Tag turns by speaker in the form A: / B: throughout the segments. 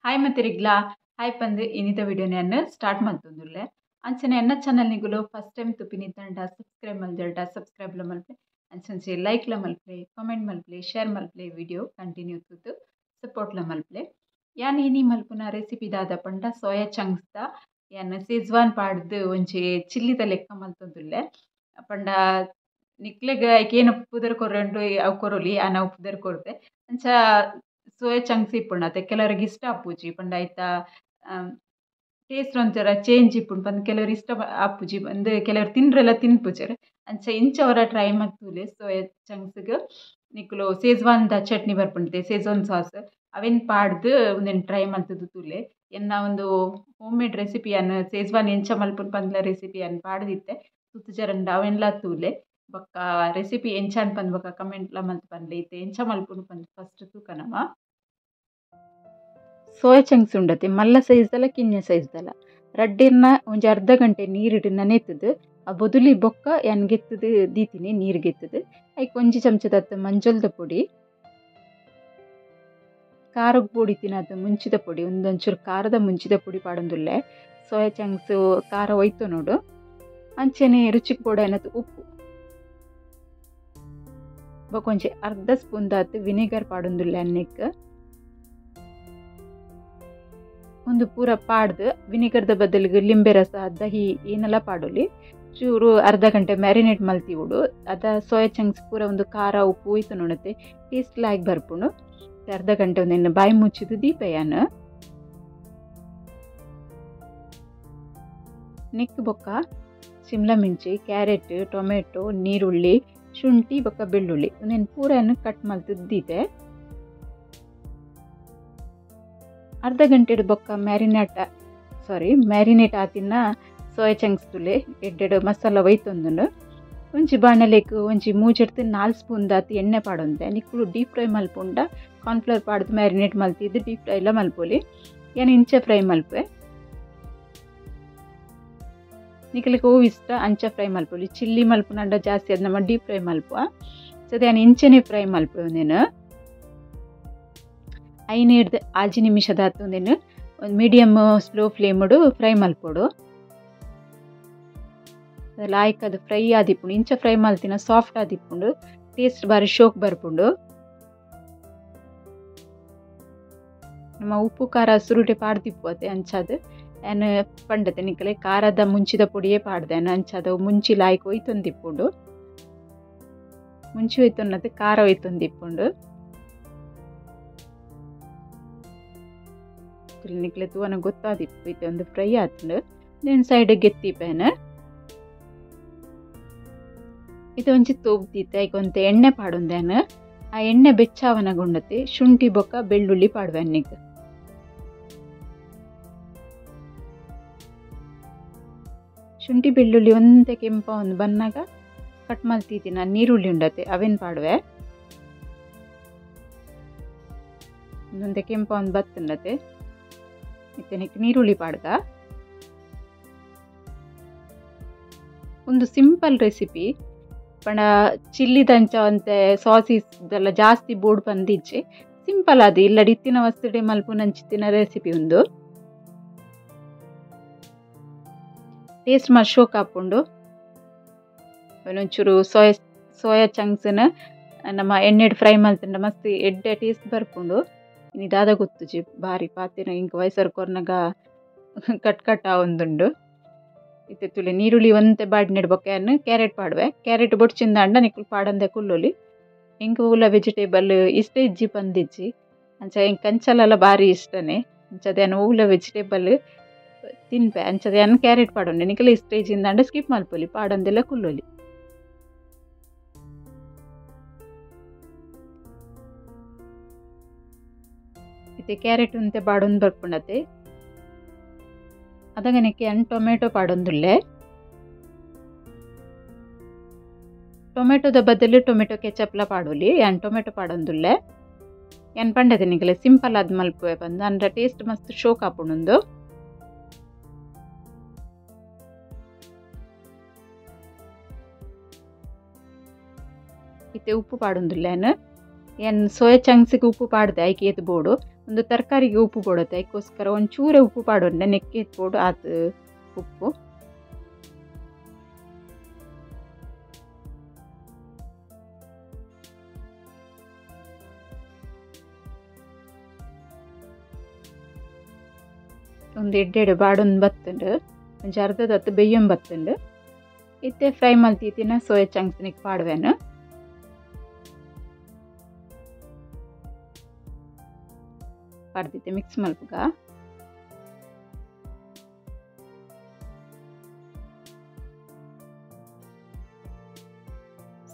A: Hi ಮತ್ತಿರಿಗ್ಲಾ hi ಪಂದು ಇನ್ನಿತ ವಿಡಿಯೋನ start ಮಲ್ತೊಂದುಲ್ಲೆ ಅಂಚನೆ ಎನ್ನ ಚಾನಲ್ ನಿಗುಲು ಫಸ್ಟ್ ಟೈಮ್ ತುಪಿನಿತ್ತಂಡ ಸಬ್ಸ್ಕ್ರೈಬ್ ಮಲ್ದೆಲ್ಡ ಸಬ್ಸ್ಕ್ರೈಬ್ ಲ ಮಲ್ಪೆ ಅಂಚನೆ ಲೈಕ್ ಲ ಮಲ್ಪೆ ಕಾಮೆಂಟ್ ಮಲ್ಪೆ ಶೇರ್ ಮಲ್ಪೆ ವಿಡಿಯೋ ಕಂಟಿನ್ಯೂ ತುತು ಸಪೋರ್ಟ್ ಲ ಮಲ್ಪೆ. ಯಾನ್ ಇನಿ ಮಲ್ಪುನ ರೆಸಿಪಿ ದಾದ ಪಂಡ ಸೋಯಾ ಚಂಕ್ಸ್ the ಯಾನ್ ಸೆಜ್ವಾನ್ ಪಾಡ್ದು ಒಂಜಿ ಚಿಲ್ಲಿದ ಲೆಕ್ಕ ಮಲ್ತೊಂದುಲ್ಲೆ. ಪಂಡ ನಿಕ್ಲೆಗ್ ಐಕ್ ಏನು ಪುದರ್ ಕೊರೊಂಡು ಅವು ಕೊರೊಲಿ ಯಾನ್ ಅವು ಪುದರ್ ಕೊರ್ತೆ. ಅಂಚ ಸೋಯಾ ಚಂಕ್ಸ್ ಇಪ್ಪುಂಡು ಅತ್ತೆ ಕೆಲವರಿಗೆ ಇಷ್ಟ ಆಪುಜಿ ಪಂಡ ಐತ ಟೇಸ್ಟ್ ಒಂಥರ ಚೇಂಜ್ ಇಪ್ಪುಂಡು ಪಂದ್ ಕೆಲವರು ಇಷ್ಟ ಆಪುಜಿ ಪಂದ್ ಕೆಲವರು ತಿಂಡ್ರೆಲ್ಲ ತಿನ್ಪುಜೆರ್. ಅಂಚ ಇಂಚ ಅವರ ಟ್ರೈ ಮಲ್ತುಲೆ ಸೋಯಾ ಚಂಕ್ಸ್ಗ್ ನಿಕುಲು ಸೆಜ್ವಾನ್ the chutney ಬರ್ಪುಂಡು ಸೆಜ್ವಾನ್ ಸಾಸ್ ಅವೆನ್ ಪಾಡ್ದು ಉಂದೆನ್ ಟ್ರೈ ಮಲ್ತುದು ತೂಲೆ. ಎನ್ನ ಒಂದು home made recipe ಯಾನ್ ಸೆಜ್ವಾನ್ ಎಂಚ ಮಲ್ಪುನು ಪಂದ್ಲ ರೆಸಿಪಿ ಯಾನ್ ಪಾಡ್ದಿತ್ತೆ ತುತುಜರಂಡ ಅವೆನ್ಲ ತೂಲೆ. ಬೊಕ್ಕ ರೆಸಿಪಿ ಎಂಚ ಪಂದ್ ಬೊಕ್ಕ ಕಮೆಂಟ್ಲ ಮಲ್ತ್ ಪನ್ಲೆ ಇತ್ತೆ ಎಂಚ ಮಲ್ಪುನು ಪಂದ್ ಫಸ್ಟ್ ತೂಕ ನಮ. ಸೋಯಾ ಚಂಕ್ಸ್ ಉಂಡತೆ ಮಲ್ಲ ಸೈಜ್ದಲ ಕಿನ್ಯ ಸೈಜ್ದಲ ರಡ್ಡೆರ್ನ ಒಂಜಿ ಅರ್ಧ ಗಂಟೆ ನೀರಿಡು ನನೆತುದು ಆ ಬೊದುಲಿ ಬೊಕ್ಕ ಯಾನ್ ಗೆತ್ತುದು ದೀತಿನಿ ನೀರು ಗೆತ್ತುದು. ಐಕ್ ಒಂಜಿ ಚಮಚದತ್ತು ಮಂಜೊಲ್ದ ಪೊಡಿ, ಖಾರಗ್ ಪೊಡಿ ತಿನ್ನದು ಮುಂಚಿದ ಪೊಡಿ ಒಂದೊಂಚೂರು ಖಾರದ ಮುಂಚಿದ ಪೊಡಿ ಪಾಡೊಂದುಲ್ಲೆ. ಸೋಯಾ ಚಂಕ್ಸ್ ಖಾರ ಒಯ್ತು ನೋಡು. ಅಂಚನೆ ರುಚಿಗೆ ಪೊಡಿ ಅನ್ನೋದು ಉಪ್ಪು ಬೊಕ್ಕ ಒಂಜಿ ಅರ್ಧ ಸ್ಪೂನ್ ದಾತ್ ವಿನೆಗರ್ ಪಾಡೊಂದುಲ್ಲೆ ಅನ್ನೆಕ್. ಒಂದು ಪೂರ ಪಾಡ್ದು ವಿನೆಗರ್ದ ಬದಲಿಗೆ ಲಿಂಬೆ ರಸ ದಹಿ ಏನೆಲ್ಲ ಪಾಡೊಲಿ. ಚೂರು ಅರ್ಧ ಗಂಟೆ ಮ್ಯಾರಿನೇಟ್ ಮಲ್ತಿವುಡು ಅದ ಸೋಯಾ ಚಂಕ್ಸ್ ಪೂರ ಒಂದು ಖಾರ ಉಪ್ಪು ಹೋಯ್ತು ನೋಡತ್ತೆ ಟೇಸ್ಟ್ ಲಾಗಿ ಬರ್ಪುಂಡು. ಅರ್ಧ ಗಂಟೆ ಒಂದೇನು ಬಾಯಿ ಮುಚ್ಚಿದ್ದು ದೀಪಯಾನ ನೆಕ್ ಬೊಕ್ಕ ಶಿಮ್ಲಾ ಮಿರ್ಚಿ ಕ್ಯಾರೆಟ್ ಟೊಮೆಟೊ ನೀರುಳ್ಳಿ ಶುಂಠಿ ಬೊಕ್ಕ ಬೆಳ್ಳುಳ್ಳಿ ಒಂದೇನು ಪೂರನ್ನು ಕಟ್ ಮಲ್ತಿದ್ದಿದೆ. ಅರ್ಧ ಗಂಟೆ ಬೊಕ್ಕ ಮ್ಯಾರಿನೇಟ್ ಆತಿನ ಸೋಯಾ ಚಂಕ್ಸ್ ತುಲೆ ಎಡ್ಡೆಡು ಮಸಾಲ ಒಯ್ತೊಂದುಂಡು. ಒಂಜಿ ಬಾಣಲೆಗ್ ಒಂಜಿ ಮೂಜೆಡ್ದು 4 ಸ್ಪೂನ್ ದಾತಿ ಎಣ್ಣೆ ಪಾಡೊಂದೆ. ನಿಕ್ಕುಲು ಡೀಪ್ ಫ್ರೈ ಮಲ್ಪುಂಡ ಕಾರ್ನ್ಫ್ಲವರ್ ಪಾಡ್ದು ಮ್ಯಾರಿನೇಟ್ ಮಲ್ತಿದ್ದು ಡೀಪ್ ಫ್ರೈ ಎಲ್ಲ ಮಲ್ಪೊಲಿ. ಯಾನ್ ಇಂಚ ಫ್ರೈ ಮಲ್ಪೆ ನಿಕಲಿಗೆ ಹೂವು ಇಷ್ಟ ಅಂಚ ಫ್ರೈ ಮಲ್ಪೊಲಿ. ಚಿಲ್ಲಿ ಮಲ್ಪುನಂಡ ಜಾಸ್ತಿ ಅದು ನಮ್ಮ ಡೀಪ್ ಫ್ರೈ ಮಲ್ಪುವ. ಸೊ ಯಾನ್ ಇಂಚನೆ ಫ್ರೈ ಮಲ್ಪೆ ಒಂದೇನು 5 6 ನಿಮಿಷದಾತು ಒಂದೇನು ಒಂದು ಮೀಡಿಯಮ್ ಸ್ಲೋ ಫ್ಲೇಮುಡು ಫ್ರೈ ಮಲ್ಪೊಡು. ಲಾಯ್ಕ್ ಅದು ಫ್ರೈ ಆದಿಪ್ಪುಂಡು. ಇಂಚ ಫ್ರೈ ಮಲ್ತಿನ ಸಾಫ್ಟ್ ಆದಿಪ್ಪುಂಡು ಟೇಸ್ಟ್ ಬಾರಿ ಶೋಕ್ ಬರ್ಪುಂಡು. ನಮ್ಮ ಉಪ್ಪು ಖಾರ ಸುರುಟೆ ಪಾಡ್ದಿಪ್ಪು ಅತ್ತೆ ಅಂಚಾದ ಯಾನ್ ಪಂಡತೆ ನಿಕಲೆ ಖಾರದ ಮುಂಚಿದ ಪೊಡಿಯೇ ಪಾಡ್ದೆ ಅಂಚಾದ ಮುಂಚಿ ಲಾಯ್ಕ್ ಒಯ್ತೊಂದಿಪ್ಪುಂಡು. ಮುಂಚಿ ಒಯ್ತೊನ್ನದು ಖಾರ ಒಯ್ತೊಂದಿಪ್ಪುಂಡು. ನಿಕ್ಲೆ ತೂವನ ಗೊತ್ತಾದಿಪ್ಪು ಇತ್ತೆ ಒಂದು ಫ್ರೈ ಆತುಂಡು. Then side ಗೆತ್ತಿಪೇನ ಇದು ಒಂಜಿ ತೋಬ್ದಿತ್ತೆ. ಐಕ್ ಒಂತೆ ಎಣ್ಣೆ ಪಾಡೊಂದೇನು ಆ ಎಣ್ಣೆ ಬೆಚ್ಚಾವನಗುಂಡತೆ ಶುಂಠಿ ಬೊಕ್ಕ ಬೆಳ್ಳುಳ್ಳಿ ಪಾಡುವೆ ಅನ್ನಿಗ್. ಶುಂಠಿ ಬೆಳ್ಳುಳ್ಳಿ ಒಂತೆ ಕೆಂಪ ಒಂದು ಬನ್ನಾಗ ಕಟ್ ಮಲ್ತಿದ್ದಿನ ನೀರುಳ್ಳಿ ಉಂಡತೆ ಅವೇನು ಪಾಡುವೆ. ಒಂದೊಂದೆ ಕೆಂಪ ಒಂದು ಬತ್ತುಂಡತೆ ಇತ್ತೆ ನೀರುಳ್ಳಿ ಪಾಡ್ಗ. ಒಂದು ಸಿಂಪಲ್ ರೆಸಿಪಿ ಪಂಡ ಚಿಲ್ಲಿದಂಚ ಅಂತೆ ಸಾಸೀಸ್ ಎಲ್ಲ ಜಾಸ್ತಿ ಬೋರ್ಡ್ ಬಂದಿಜ್ಜಿ ಸಿಂಪಲ್ ಅದು ಇಲ್ಲಡಿ ಇತ್ತಿನ ವಸ್ತುಡೆ ಮಲ್ಪುನಂಚಿತ್ತಿನ ರೆಸಿಪಿ ಒಂದು ಟೇಸ್ಟ್ ಮಾಡಿ ಶೋಕ್ ಹಾಪುಂಡು. ಒಂಚೂರು ಸೋಯಾ ಸೋಯಾ ಚಂಕ್ಸ್ನ ನಮ್ಮ ಎಣ್ಣೆಡ್ ಫ್ರೈ ಮಲ್ತಂಡ ಮಸ್ತ್ ಎಡ್ಡೆ ಟೇಸ್ಟ್ ಬರ್ಪುಂಡು. ಇನಿ ದಾದ ಗೊತ್ತುಜಿ ಬಾರಿ ಪಾತಿನ ಇಂಕ ವಯಸ್ಸರ್ ಕೊರ್ನಗ ಕಟ್ ಕಟ್ ಆವೊಂದುಂಡು. ಇತ್ತೆ ತುಲೆ ನೀರುಳ್ಳಿ ಒಂತೆ ಬಾಡಿನೆಡ್ ಬೊಕ್ಕ ಯಾನ್ ಕ್ಯಾರೆಟ್ ಪಾಡುವೆ. ಕ್ಯಾರೆಟ್ ಬೊಡ್ಚಿಂದ ಅಂಡ ನಿಕುಲು ಪಾಡಂದೆ ಕುಲ್ಲೊಲಿ. ಎಂಕ್ ಒವ್ಲ ವೆಜಿಟೇಬಲ್ ಇಷ್ಟ ಇಜ್ಜಿ ಪಂದಿಜ್ಜಿ ಅಂಚ ಎಂಕ್ ಕಂಚಲೆಲ್ಲ ಬಾರಿ ಇಷ್ಟನೇ. ಅಂಚದ ಯಾನ್ ಒವ್ಲ ವೆಜಿಟೇಬಲ್ ತಿನ್ಪೆ ಅಂಚದ ಯಾನ್ ಕ್ಯಾರೆಟ್ ಪಾಡೊಂಡೆ. ನಿಕುಲು ಇಷ್ಟ ಇಜ್ಜಿಂದ ಅಂಡ ಸ್ಕಿಪ್ ಮಲ್ಪೊಲಿ ಪಾಡಂದೆಲ್ಲ ಕುಲ್ಲೊಲಿ. ಇತ್ತೆ ಕ್ಯಾರೆಟ್ ಒಂತೆ ಬಾಡೊಂದು ಬರ್ಪುಂಡತೆ. ಅದಗನಕ್ಕೆ ಯಾನ್ ಟೊಮೆಟೊ ಪಾಡೊಂದುಲ್ಲೆ. ಟೊಮೆಟೊದ ಬದಲು ಟೊಮೆಟೊ ಕೆಚಪ್ಲ ಪಾಡೊಲಿ. ಯಾನ್ ಟೊಮೆಟೊ ಪಾಡೊಂದುಲ್ಲೆ. ಯಾನ್ ಪಂಡತೆ ನಿಕಲೆ ಸಿಂಪಲ್ ಆದ್ ಮಲ್ಪುವೆ ಪಂದ್ ಅಂಡ ಟೇಸ್ಟ್ ಮಸ್ತ್ ಶೋಕ್ ಆಪುಂಡು. ಇತ್ತೆ ಉಪ್ಪು ಪಾಡೊಂದುಲ್ಲೆ ಯಾನ್. ಯಾನ್ ಸೋಯಾ ಚಂಕ್ಸ್ಗ್ ಉಪ್ಪು ಪಾಡ್ದೆ ಐಕ್ ಏತ್ ಬೋಡು. ಒಂದು ತರಕಾರಿಗೆ ಉಪ್ಪು ಬೋಡುತ್ತೆ ಅದಕ್ಕೋಸ್ಕರ ಒಂಚೂರೇ ಉಪ್ಪು ಪಾಡೋಣ ನೆಕ್ಕೆ ಬೋಡು ಆತು ಉಪ್ಪು. ಒಂದು ಎಡ್ಡೆಡು ಬಾಡೊಂದು ಬತ್ತುಂಡು ಒಂಜಿ ಅರ್ಧದತ್ತು ಬೆಯ್ಯೊಂದು ಬತ್ತುಂಡು. ಇತ್ತೆ ಫ್ರೈ ಮಲ್ತಿತ್ತಿನ ಸೋಯಾ ಚಂಕ್ಸ್ ನಿಕ್ ಪಾಡುವೆನು. ಪಾಡ್ದಿತ್ತೆ ಮಿಕ್ಸ್ ಮಲ್ಪುಗ.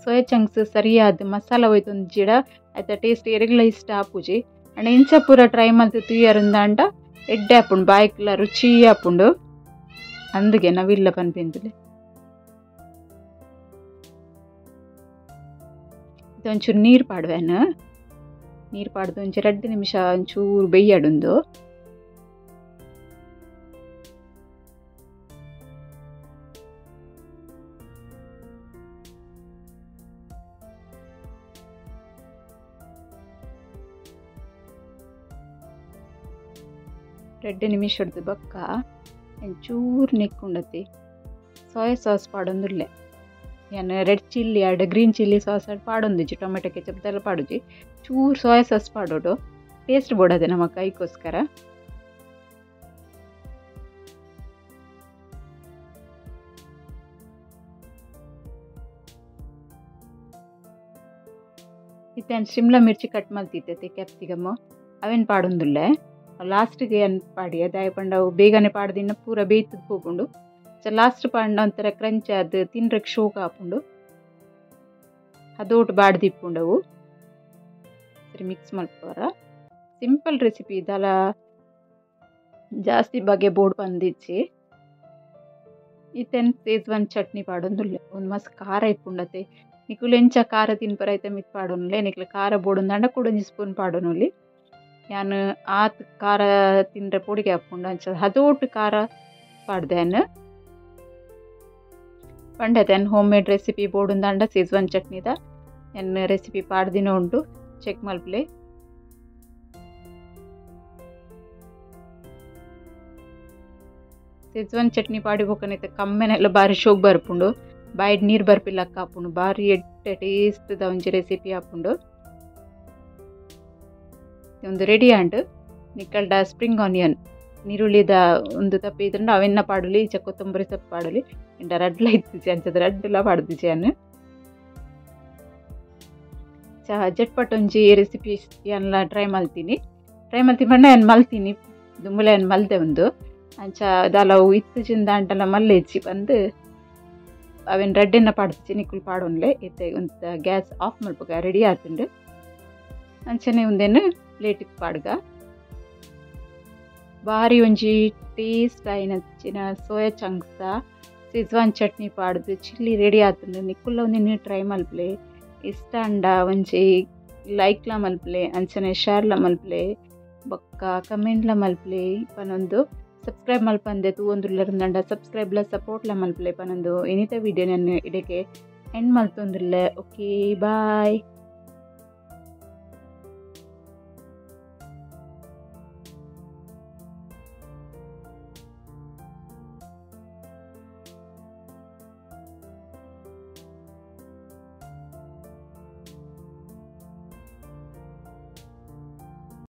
A: ಸೋಯಾ ಚಂಕ್ಸ್ ಸರಿಯಾದ ಮಸಾಲ ಹೋಯ್ತು ಜಿಡ ಆಯ್ತಾ ಟೇಸ್ಟ್ ಎರೆಗ್ಲ ಇಷ್ಟ ಆಪುಜಿ. ಅಂಡ್ ಇಂಚ ಪೂರ ಟ್ರೈ ಮಲ್ತು ತುಯ್ಯರುಂದಾಂಡ ಎಡ್ಡೆ ಆಪುಂಡು ಬಾಯ್ಕ್ಲ ರುಚಿ ಆಪುಂಡು. ಅಂದುಗೆ ನವಿಲ್ಲ ಪನ್ಪಿಂದುಲೆ. ಇದೊಂಚೂರು ನೀರು ಪಾಡುವೆನು. ನೀರು ಪಾಡ್ದು ಒಂಚೂರು 2 ನಿಮಿಷ ಒಂಚೂರು ಬೇಯಡುಂದು. 2 ನಿಮಿಷದ ಬಕ್ಕ ಒಂಚೂರು ನೆಕ್ಕೊಂಡತಿ ಸೋಯಾ ಸಾಸ್ ಪಾಡೊಂದುಲ್ಲೆ. ಯಾನ್ red chilli add green chilli sauce add ಪಾಡೊಂದಿಜ್ಜಿ, tomato ketchup ದೆಲ್ಲ ಪಾಡುಜಿ, ಚೂರು ಸೋಯಾ ಸಾಸ್ ಪಾಡೋಡು ಟೇಸ್ಟ್ ಬೋಡದೆ ನಮ್ಮ ಕೈಗೋಸ್ಕರ. ಇತ್ತೆ ಶಿಮ್ಲಾ ಮಿರ್ಚಿ ಕಟ್ ಮಲ್ತಿತ್ತೈತೆ ಕ್ಯಾಪ್ಸಿಕಮ್ಮು ಅವೇನು ಪಾಡೊಂದುಲ್ಲೆ. ಲಾಸ್ಟಿಗೆ ಏನು ಪಾಡಿ ದಾಯ ಪಂಡ ಅವು ಬೇಗನೆ ಪಾಡ್ದಿನ ಪೂರ ಬೇಯ್ತದ ಪೋಪುಂಡು. ಸೊ ಲಾಸ್ಟ್ ಪಾಂಡ ಒಂಥರ ಕ್ರಂಚ್ ಅದು ತಿನ್ರಕ್ಕೆ ಶೋಕ ಆಪುಂಡು. ಅದೋಟು ಬಾಡ್ದಿಪ್ಪುಂಡವು. ಸರಿ ಮಿಕ್ಸ್ ಮಲ್ಪುವರ. ಸಿಂಪಲ್ ರೆಸಿಪಿ ಇದಲ್ಲ, ಜಾಸ್ತಿ ಬಗೆ ಬೋರ್ಡ್ ಬಂದಿಚ್ಚಿ. ಇತ್ತೆನ್ ಸೇಜ್ವಾನ್ ಚಟ್ನಿ ಪಾಡೊಂದುಲ್ಲೆ. ಒಂದು ಮಸ್ತ್ ಖಾರ ಇಪ್ಪುಂಡತೆ. ನಿಕುಲು ಎಂಚ ಖಾರ ತಿನ್ಪರ ಐತೆ ಮಿತ್ ಪಾಡೊನ್ಲೆ. ನಿಕ್ಲು ಖಾರ ಬೋಡೊಂದಾಂಡ ಕೂಡ ಒಂಜಿ ಸ್ಪೂನ್ ಪಾಡೊನುಲಿ. ಯಾನ್ ಆತ್ ಖಾರ ತಿಂದ್ರೆ ಪೊಡಿಗೆ ಹಾಕ್ಕೊಂಡು ಅಂಚ ಹದೋಟು ಖಾರ ಪಾಡ್ದೇನು. ಪಂಡತೆ home made recipe ಬೋಡುಂದಾಂಡ ಸೇಜ್ವಾನ್ ಚಟ್ನಿದ ಎನ್ ರೆಸಿಪಿ ಪಾಡ್ದಿನ ಉಂಟು, ಚೆಕ್ ಮಲ್ಪಲೆ. ಸೇಜ್ವಾನ್ ಚಟ್ನಿ ಪಾಡಿ ಬೋಕನೈತೆ ಕಮ್ಮೆನೆಲ್ಲ ಬಾರಿ ಶೋಕ್ ಬರ್ಪುಂಡು, ಬಾಯಿಡ್ ನೀರು ಬರ್ಪಿಲ್ಲಕ್ಕ ಆಪುಂಡು, ಬಾರಿ ಎಡ್ಡೆ ಟೇಸ್ಟ್ the ಒಂಜಿ ರೆಸಿಪಿ ಆಪುಂಡು. ಒಂದು ರೆಡಿ ಆಂಡ್ ನಿಕ್ಕಲ್ಡ ಸ್ಪ್ರಿಂಗ್ ಆನಿಯನ್ ನೀರುಳ್ಳಿದ ಒಂದು ತಪ್ಪು ಇದ್ರಂಡ ಅವೆನ್ನ ಪಾಡಲಿ, ಈಚೆ ಕೊತ್ತಂಬರಿ ಸೊಪ್ಪು ಪಾಡಲಿ. ಇಂಡ ರಡ್ಲ ಇತ್ತಿಜೆ ಅಂಚದ ರಡ್ಲ ಪಾಡ್ದಿಜೆ ಅನ್ನು. ಚ ಜಟ್ಪಟ್ ಒಂಜಿ ರೆಸಿಪಿ ಎಲ್ಲ ಟ್ರೈ ಮಲ್ತೀನಿ. ಟ್ರೈ ಮಲ್ತೀನಿ ಪಂಡ ಏನು ಮಲ್ತೀನಿ ದುಂಬುಲೆ ಏನು ಮಲ್ದೆ ಒಂದು ಅಂಚ ದಾಲ ಇತ್ತಿಜಿಂದ ಅಂಟಲ್ಲ ಮಲ್ಲೆಜ್ಜಿ ಬಂದು ಅವೇನು ರಡ್ಡೆನ್ನ ಪಾಡ್ದಿಜೆ ನಿಕ್ಕುಲು ಪಾಡೊನ್ಲೆ. ಇತ್ತೆ ಒಂದು ಗ್ಯಾಸ್ ಆಫ್ ಮಲ್ಪುಗ ರೆಡಿ ಆತುಂಡು. ಅಂಚನೆ ಒಂದೇನು ಪ್ಲೇಟಿಗೆ ಪಾಡ್ಗ. ಬಾರಿ ಒಂಜಿ ಟೇಸ್ಟ್ ಆಯಿನಚ್ಚಿನ ಸೋಯಾ ಚಂಕ್ಸ ಸಿಜ್ವಾನ್ ಚಟ್ನಿ ಪಾಡ್ದು ಚಿಲ್ಲಿ ರೆಡಿ ಆತುಂಡು. ನಿಕ್ಕುಲ್ಲ ಒಂದಿನ ಟ್ರೈ ಮಲ್ಪಲೆ. ಇಷ್ಟ ಅಂಡ ಒಂಜಿ ಲೈಕ್ಲ ಮಲ್ಪಲೆ, ಅಂಚನೆ ಶೇರ್ಲ ಮಲ್ಪಲೆ, ಬೊಕ್ಕ ಕಮೆಂಟ್ಲ ಮಲ್ಪಲೆ. ಪನೊಂದು ಸಬ್ಸ್ಕ್ರೈಬ್ ಮಲ್ಪಂದೆ ತೂವೊಂದುಲ್ಲೆರ್ಂಡ ಸಬ್ಸ್ಕ್ರೈಬ್ಲ ಸಪೋರ್ಟ್ಲ ಮಲ್ಪಲೆ ಪನೊಂದು. ಇನಿತ ವಿಡಿಯೋ ನಾನು ಇಡಕ್ಕೆ ಎಂಡ್ ಮಲ್ತೊಂದುಲ್ಲೆ. Okay bye.